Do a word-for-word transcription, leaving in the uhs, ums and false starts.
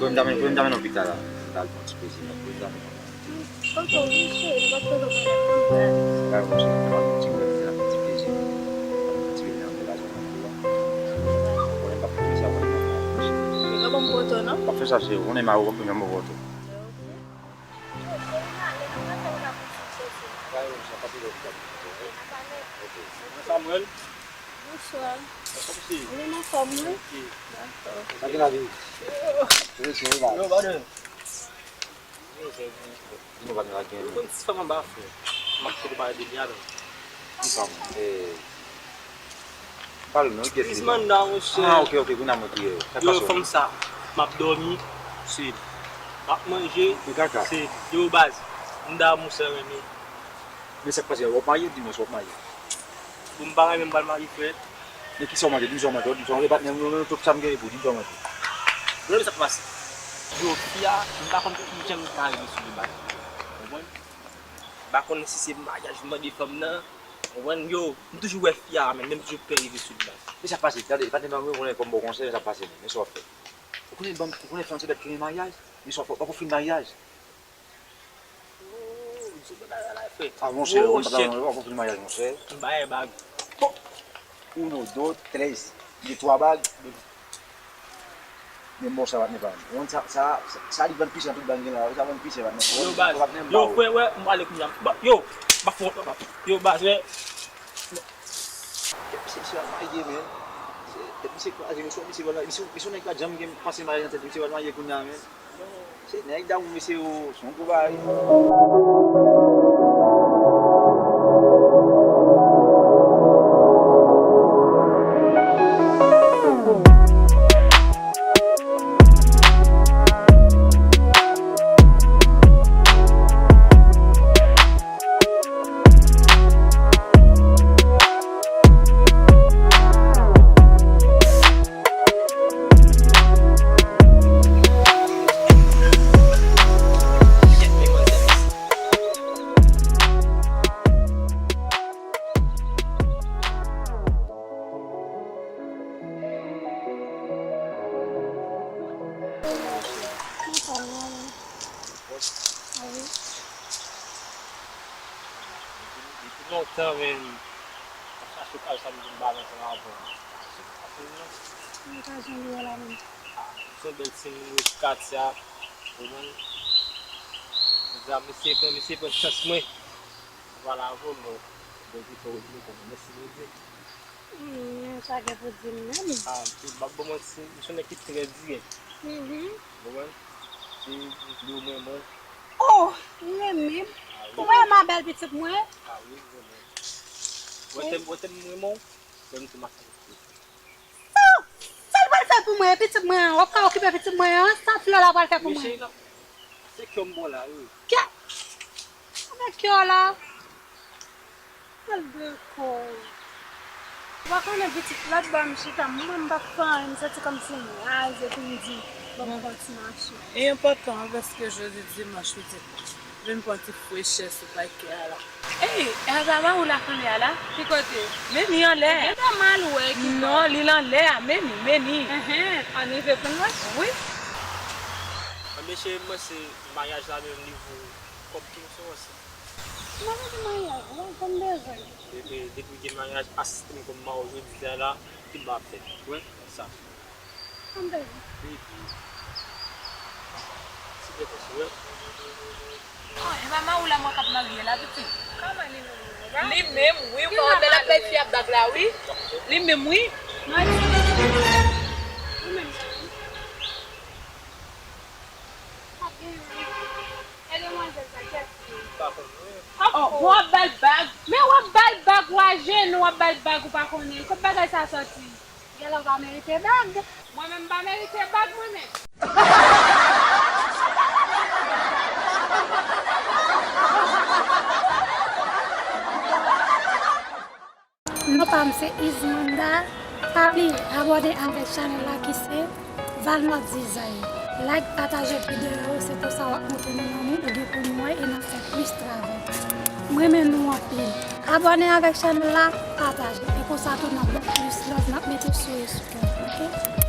Pou m ta mennen, pou m ta mennen lopital la. Pou m ta al pran ti plezi, non. Pou m ta mennen. Tonton, wi, cheri, nenpòt kote w pa gen pwoblèm. Bagay, mon cheri, m ap pran ti plezi la, pran ti plezi. Pran ti plezi nan bèl lajan nan kou a. Ou konnen m p ap fè sa, ou konnen m p ap fè sa. Ou pa ban m poto, non? W ap fè sa, cheri, ou konnen mari w p ap janm ba w poto. Samuel. Bonswa. Ou anfòm, wi? Dakò. Sa gen lavi? Yo, brother. Di nou pa gen lavi. Ou konn ti fanm anba, frè. M ap fout ou pale de li a menm. Ki fanm? Eh. Pale non, ki Crismanda, monchè. Ah, ok, ok, kounye a mwen ki, eh, sa k pase? Yo, fanm sa, m ap dòmi, se li. M ap manje, se li. Yo, baz, m damou sè renmen. Men sa k pase, w ap marye, di mwen si w ap marye. Bon, m pa renmen, m pral marye, frè. Men kisa w manje, di m sa w manje, di m sa w manje, patnè m, tout sa m genyen pou, di m sa w manje. Ou konn sa k pase? Yo, fi a, m pa konn ki jan m ta rive sou li, baz. Konprann? M pa konnen si se maryaj m mande fanm nan. Konprann? Yo, m toujou wè fi a, men, men m toujou pè rive sou li, baz. Men sa k pase, gade, patnè m, mwen konnen kòm bon konsèy, men sa k pase, men, men sa w ap fè. Ou konnen, ou konnen fanm se bèt ki renmen maryaj, men sa w ap fè, w pa konn fin maryaj. Oh, m sou bagay la, frè. Ah, monchè, ou pa konn fin maryaj, monchè. M bay bag. Bon. Uno, dos, tres. De twa bag. Men bon, sa patnè pa m. Ou konn sa, sa, sa, sa li vann pis nan tout bag gen la. Sa vann pis, patnè. Yo, baz. Yo, frè, wè, m prale kounye a. Yo, m ap fè yon, yo, baz, wè. Tèt misye, misye al marye, men. Tèt misye kraze, misye, misye, misye, misye nèg pa janm gen panse maryaj nan tèt misye, al marye kounye a, men. Se nèg damou mesye yo, se yon gwo bagay. Depi lontan, men, m ap chache okazyon sa m vin bay ansanm avè w. Okazyon li ye la menm. Ah, se yon bèl timoun wi sou katye a. Ou konprann? Jodi a, m eseye pran, m eseye pran chans mwen. Mwen pale avè w, men, Bondye fè w vini pou mwen. Mèsi Bondye. Hmm, sa gen pou di m menm. Ah, m ap ba w manti, m se yon nèg ki trè dirèk. Mhm. Ou konprann? Si m di w m renmen w. Oh, m renmen m. Ah, wi. Ou renmen bèl pitit mwen? Ah, wi, m renmen w. Ou wè tèm, ou wè tèm m renmen w? Mwen menm tou m ap fè l. Sa, sa l pral fè pou mwen, pitit mwen an? W ap ka okipe pitit mwen an? Sa flè la pral fè pou mwen? Men cheri, se kè w m ba w la, wi. Kè? Avèk kè w la? Al bèkòy. Ou pa konnen pitit lòt bò m chita, mwen menm m p ap fè anyen, m santi kòmsi m raze pou m di, ban m pran ti mache. E enpòtan, paske jodi dimanch, pitit. Vin pran ti frechè sou pakè a la. Ey, e a Zama ou la kounye a la? Ki kote? Men li anlè. Gentan mal wè ki bò. Non, li anlè a, men li, men li. Enhen, ann rive pran l wè? Wi. Anben cheri, m panse maryaj la menm li vo kòb tou, se wè sa. M pa bezwen maryaj, non, pa m bezwen. E, e, depi gen maryaj, asiste m kòm mari w jodi a la, tout bagay ap fèt. Ou wè? Sa. Ann tande. Baby. Silvouplè, silvouplè. Oh, e pa mari w la mwen k ap marye la, pitit? Kòman li menm, wi? Li menm, wi, kòman bèl ap bay fi a bag la, wi. Li menm, wi. Mwen di, ou menm, wi. Pa gen, wi. E demwazèl sa, kiyès li ye? Pa konn, wi. Oh, w ap ba l bag? Men w ap ba l bag, w ajenou, w ap ba l bag, ou pa konnen. Kot bagay sa sòti? Gèlè w pa merite bag. Mwen menm m pa merite bag mwen menm. Non pa m se Ismanda. Pa bliye abòne avèk chanèl la ki se Valmont Design. Like, pataje videyo yo, se konsa w ap montre nou lanmou ou gen pou nou an e n ap fè plis travay. M renmen nou anpil. Abòne avèk chanèl la, pataje. E konsa tou n ap ba w plis love, n ap mete sou e sou kè, oke?